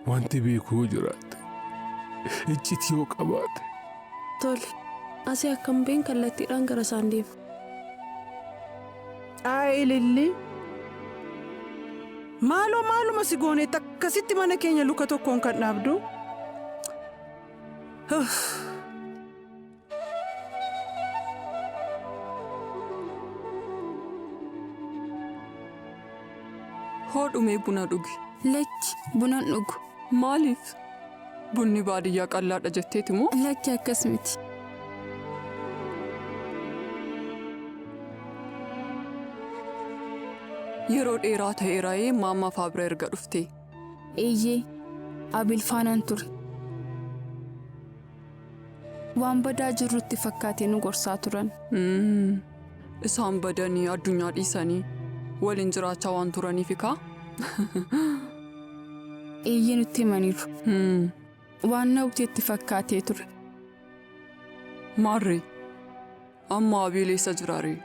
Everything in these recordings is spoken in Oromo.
Wanti beeku yoo jiraate, iccitii yoo qabaate. Tole. Asii akkan ba'een kallattiidhaan gara isaan deema. Ayi Ilillii. Maaloo maaluma si gooneetti akkasitti mana keenya luka tokkoon kan dhaabdu? Uff. Hoodhumee buna dhugi. Lakki, buna hin dhugu. Maaliif? Bunni baadiyyaa qallaadha jetteeti moo? Lakki akkas miti. Yeroo dheeraa ta'eeraayee maammaa faa bira erga dhuftee. Eeyyee, Abeel faanaan ture. Waan badaa jirru itti fakkaatee nu gorsaa turan. Isaan badanii addunyaa dhiisanii waliin jiraachaa waan turaniifi kaa. Eeyyee nutti himaniiru. Waan na hubte itti fakkaatee ture. Maarree amma Abeel eessa jira ree?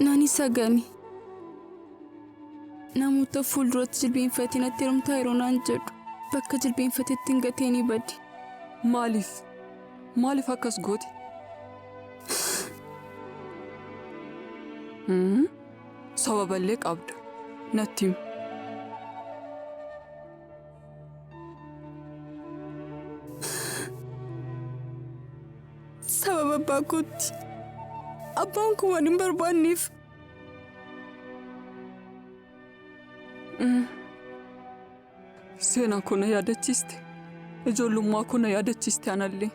Nan isa gane. Namoota fuulduratti jilbeenfatee natti heerumtaa yeroo naan jedhu bakka jilbeenfatetti hin gatee ni bade. Maaliif? Maaliif akkas goote? Sababallee qabda. Natti himi. Sababa abbaa kootti. Abbaan koo waan hin barbaanneef. Seenaa koo na yaadachiiste. Ijoollummaa koo na yaadachiiste anallee.